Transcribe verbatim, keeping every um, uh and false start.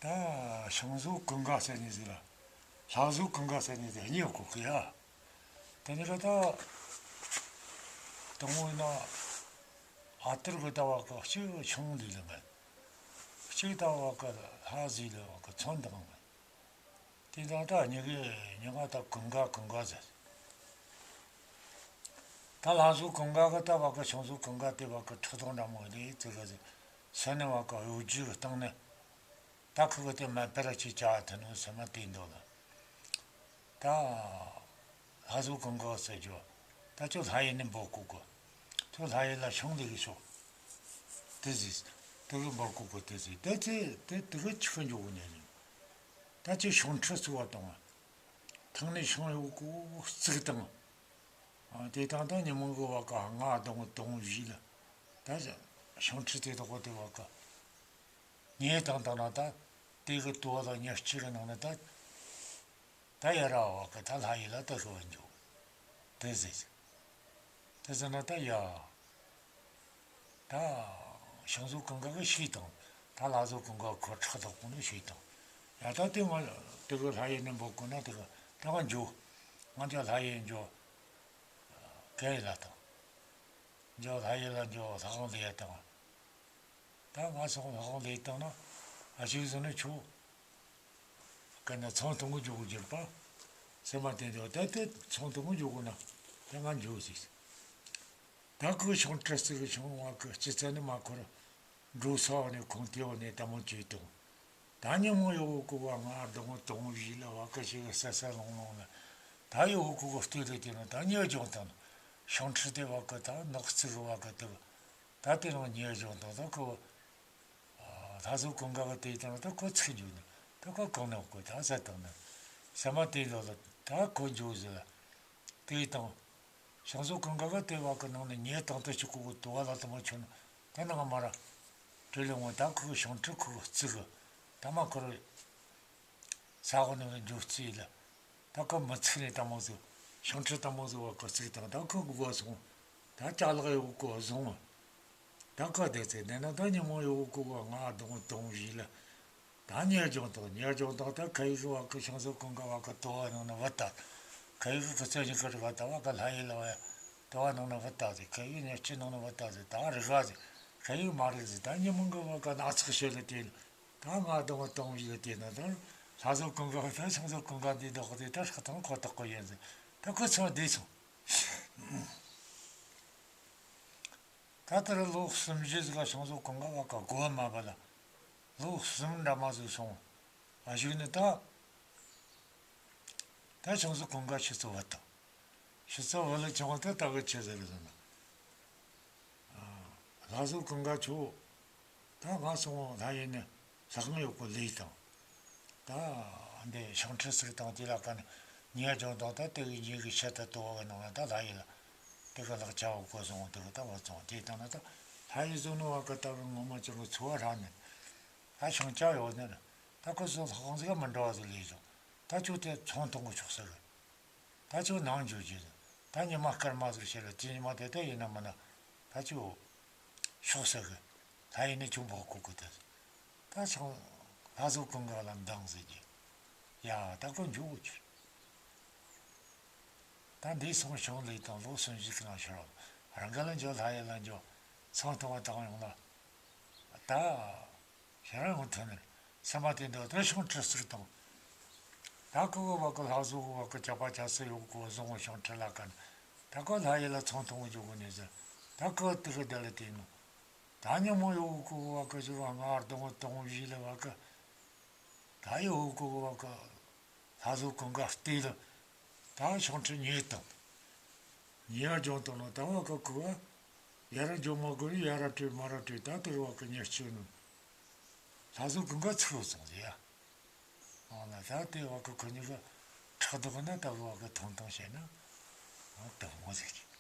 ད་ཤིང་བཟོ་ཀུན་དགའ་ཟེར་ནི་ཟིག་ལ། ལྷ་བཟོ་ཀུན་དགའ་ཟེར་ནི་ཟིག་གཉིས་ཡོད་གི་ཡ། དེ་ནི་ག་ད་དང་པོ་ཡིན་ན་ཨ་ཏིར་གི་ལྟ་བ་གི་གཅིག་ཤིང་ལས་ལ་ངན། གཅིག་ལྟ་བ་གི་ལྷ་བཟོ་ལ་བ་གི་ཚོན་དང་ངན། དེ་དང་ད་གཉིས་ཀའི་མྱིང་ང་ད་ཀུན་དགའ་ཀུན་དགའ་ཟེར། ད་ལྷ་བཟོ་ཀུན་དགའ་གི་ལྟ་བ་གི་ཤིང་བཟོ་ཀུན་དགའ་དེ་བ་གི་ཁྲག་དང་འདྲ་མོ་ལས་དེ་གི་ཟེར་ནི་བ་གི་གཡོ་སྒྱུ་གི་སྟེང་ནས། ད་ཁོ་གི་དེ་མེ་འཕེར་ར་ཅིག་བྱ་ཐུབ་ནོ་སེམས་མ་དེ་འདོད་ལ། ད་ལྷ་བཟོ་ཀུན་དགའ་ཟེར་རྒྱུ། ད་ཁྱོད་ལྷ་ཡུལ་ནས་འབོད་གོ་གི། ཁྱོད་ལྷ་ཡུལ་ལ་ཤིང་ལས་གི་ཤོག་དེ་ཟིག་དེ་གི་འབོད་གོ་གི་དེ་ཟིག་དེ་ཚེ་དེ་དེ་གི་ཆི་འཇོག་གི་ཉན་ཡིན། ད་ཁྱོད་ཤིང་ཁྲི་བརྩིགས་པ་དང་། ཐང་ནས་ཤིང་ཡོད་གོ་བརྩིགས་དང་། ཨ། དེ་དང་ད་ཉི་མ་གི་བ་ག་ང་གདོང་དོང་བཞི་ལ། ད་ཤིང་ཁྲི་དེ་དག་གོ་དེ་བ་ག་ཉེ་དང་དང་ན་ད་དེ་གི་དུ་བ་དང་ཉེར་གཅིག་གི་ནང་ན་ད། ད་ཡ་ར་བ་ག་ད་ལྷ་ཡུལ་ལ་ད་གི་བ་འཇོག་དེ་ཟེར། དེ་ཟེར་ན་ད་ཡ། ད་ཤིང་བཟོ་ཀུན་དགའ་གི་ཤེས་དང་། ད་ལྷ་བཟོ་ཀུན་དགའ་ཁོ་ཁྲག་དོག་པོ་ནི་ཤེས་དང་། ཡ་ད་དེ་ང་དེ་གི་ལྷ་ཡུལ་ནས་འབོད་གོ་ན་དེ་གི་ད་ང་འཇོག་ང་འཇོག་ལྷ་ཡུལ་འཇོག་གན་ཡུལ་ལ་དང་། འཇོག་ལྷ་ཡུལ་ལ་འཇོག་ལྷ་ཁང་ལས་ཡ་དང་། ད་ང་སོང་ལྷ་ཁང་ལས་དང་ན་ཨ་ཞིག་བཟོ་ནི་ཆོག་གན་ན་ཚོང་དུང་གི་འཇོག་གི་འཇུག་པ། སེམས་མ་དེ་འདོད་ད་དེ་ཚོང་དུང་གི་འཇོག་གི་ན་དེ་ང་འཇོག་ཟིག་ད་ཁོས་ཤིང་ཁྲི་བརྩིགས་གི་ཤིང་བ་གི་སྤྱི་ཚན་ནི་མ་འཁོར། འགྲོ་ས་བ་ནས་ཁོང་དེ་བ་ནས་ལྟད་མོ་བྱེད་དང་། ད་ཉིན་མོ་ཡོད་གོ་བ་ང་གདོང་དོང་བཞི་ལ་བ་གི་ཞིག་གི་ས་ས་ལོང་ལོང་ལ། ད་ཡོད་གོ་གི་ལྟོས་ལ་དེ་ན་ད་ཉེ་སྦྱོང་དང་། ཤིང་ཁྲི་དེ་བ་གི་ད་ནགས་ཚིག་གི་བ་གི་དེ། ད་དེ་རིང་ཉེ་སྦྱོང་དང་ད་ཁོ། ལྷ་བཟོ་ཀུན་དགའ་གི་དེ་དང་ད་ཁོ་ཚིག་འཇུག་ནི་ད་ཁོ་གང་ནས་གོ་ད་ཟ་དང་ནི། ས་མ་དེ་ལོ་ལ་ད་ཁོ་འཇུག་ཟེར་ལ། དེ་དང་། ཤིང་བཟོ་ཀུན་དགའ་གི་དེ་བ་གི་ནང་ནས་ཉེ་དང་དུ་ཆུ་ཀུ་གུ་དུ་བ་ལ་དུ་མ་ཆུ་ནི་ད་ནང་མ་ར། དྲི་ལི་ངོ་ད་ཁོ་གི་ཤིང་ཁྲི་ཁོ་གི་བརྩིགས་གི་ད་མ་ཁོ་ར། ས་འོག་ནས་འཇོག་རྩིས་ལ། ད་ཁོ་མི་ཚིག་ནས་ལྟད་མོ་ཟིག་ཤིང་ཁྲི་ལྟད་མོ་ཟིག་བ་ཁོ་བརྩིགས་དང་ད་ཁོ་གི་བ་སོང་། ད་ཅ་ལག་ཡོད་གོ་བཟུང་། ད་ཁོ་བསྡད་ཚེ་འདི་ན་ད་ཉིན་མོ་ཡོད་གོ་བ་ང་གདོང་དོང་བཞི་ལ། ད་ཉེ་སྦྱོང་དང་ཉེ་སྦྱོང་དང་ད་ཁ་ཡིག་གི་བ་ཁོ་ཤིང་བཟོ་ཀུན་དགའ་བ་ཁོ་དུ་བ་ནང་ན་བུད་ད། ཁ་ཡིག་གི་ཁོ་ཚོ་ཉིན་ཁ་རི་བ་ད་བ་ཁོ་ལྷ་ཡུལ་ལ་བ་ཡ། དུ་བ་ནང་ན་བུད་ད་ཟེར། ཁ་ཡིག་ཉེར་གཅིག་ནང་ན་བུད་ད་ཟེར། ད་རིག་ག་ཟེར། ཁ་ཡིག་མ་རིག་ཟེར། ད་ཉིན་མོ་གི་བ་ཁོ་ན་ཚགས་བྱེད་ལ་དེ། ད་ང་གདོང་དོང་བཞི་ལ་དེ་ན་ད་ལྷ་བཟོ་ཀུན་དགའ་ད་ཤིང་བཟོ་ཀུན་དགའ་འདི་བདག་དེ་ད་ཧྲག་ཐང་ཁོ་ཐག་གོ་ཡིན་ཟེར། ད་ཁོ་ཚོ་བསྡད་སོང་། ད་ལྟར་ལོ་གསུམ་བཞི་ཟིག་ག་ཤིང་བཟོ་ཀུན་དགའ་བ་ག་གོ་མ་བ་ལ། ལོ་གསུམ་འདྲ་མ་ཟིག་སོང་། ཨ་གཞུག་ནས་ད། ད་ཤིང་བཟོ་ཀུན་དགའ་ཆུ་ཚོད་བུད་དང་། ཆུ་ཚོད་བུད་ལ་ཆུང་བ་ད་ད་གི་ཆི་ཟེར་ཟེར་ན། ལྷ་བཟོ་ཀུན་དགའ་ཁྱོད། ད་ང་སོང་ལྷ་ཡུལ་ནས་ལྷ་ཁང་ཡོད་གོ་ལས་དང་། ད་འདི་ཤིང་ཁྲི་བརྩིགས་དང་དེ་ལ་ཀ་ནས་ཉེ་སྦྱོང་དང་ད་དེ་གི་ཉེ་གི་ཆེད་དུ་དོ་བ་གི་ནང་ན་ད་ལྷ་ཡུལ་ལ་དེ་གི་ལག་ཆ་བ་གོ་སོང་། དེ་གི་ད་བ་སོང་དེ་དང་ན་ད་ལྷ་ཡུལ་བཟོ་ནོ་བ་གི་ད་གི་ངོ་མ་ཅང་གི་འཚོ་བ་རག་ནས་ད་ཤིང་ཆ་ཡོད་ནི་རེད། ད་ཁོ་ཚོ་ལྷ་ཁང་ཟིག་མི་འདྲ་བ་ཟིག་ལས་བྱུང་། ད་ཁྱོད་དེ་ཚོང་གཏོང་གི་ཆོག་ས་རེད། ད་ཁྱོད་ནང་འཇུག་རྒྱུ་ཟེར། ད་ཉི་མ་སྐར་མ་ཟིག་བྱས་ལ་དེ་ཉི་མ་དེ་ད་ཡིན་ན་མིན་ན་ད་ཁྱོད་ཤོག་ཟེར་གི། ལྷ་ཡུལ་ནས་ཁྱོད་འབོད་གོ་གི་དེ། ད་ཆང་ལྷ་བཟོ་ཀུན་དགའ་ལ་འདང་ཟེར་གི། ཡ་ད་ཁོ་འཇུག་གི་ཆུ། ད་འདི་སོང་ཤོང་ལས་དང་ལོ་སུམ་ཅུ་གི་ནང་ཤོར་བ། རང་ག་ལ་འཇོག་ལྷ་ཡུལ་ལ་འཇོག་ཚོང་གཏོང་བ་དང་ཡོང་ལ། ད། ཁྱེད་རང་ཡོང་ཐུབ་ནི་རེད། སེམས་པ་དེ་འདྲ་ད་ཤིང་ཁྲི་བརྩིགས་དང་། ད་ཁོ་གི་བ་གི་ལྷ་བཟོ་གི་བ་གི་ཇག་པ་ཇག་སྲིད་ཡོད་གོ་བཟུང་བ་ཤིང་ཁྲི་ལ་ཀ་ནས། ད་ཁོ་ལྷ་ཡུལ་ལ་ཚོང་གཏོང་གི་འཇུག་གི་ནས་ཟེར། ད་ཁོ་དེ་གི་བདེ་ལ་དེ་ནོ། ད་ཉིན་མོ་ཡོད་གོ་གི་བ་གི་ཞིག་བ་ང་གདོང་དོང་བཞི་ལ་བ་གི། ད་ཡོད་གོ་གི་བ་གི། ལྷ་བཟོ་ཀུན་དགའ་བལྟས་ལ། ད་ཤིང་ཁྲི་ཉེ་དང་། ཉེ་བ་སྦྱོང་དང་ནོ་ད་བ་གི་ཁུ་བ། ཡ་ར་འཇོག་མ་དགོས་ཡ་ར་སྤྲོད་མ་ར་སྤྲོད་ད་དེ་བ་གི་ཉེར་གཅིག་ནོ། ལྷ་བཟོ་ཀུན་དགའ་ཚིག་རོ་སོང་ཟེར་ཡ། འོ་ན་ད་དེ་བ་གི་ཁོ་གཉིས་ཀ་ཕྲག་དོག་ན་ད་བ་གི་ཐུང་ཐུང་བྱས་ན། འོ་དུ་མོ་ཟིག་གི།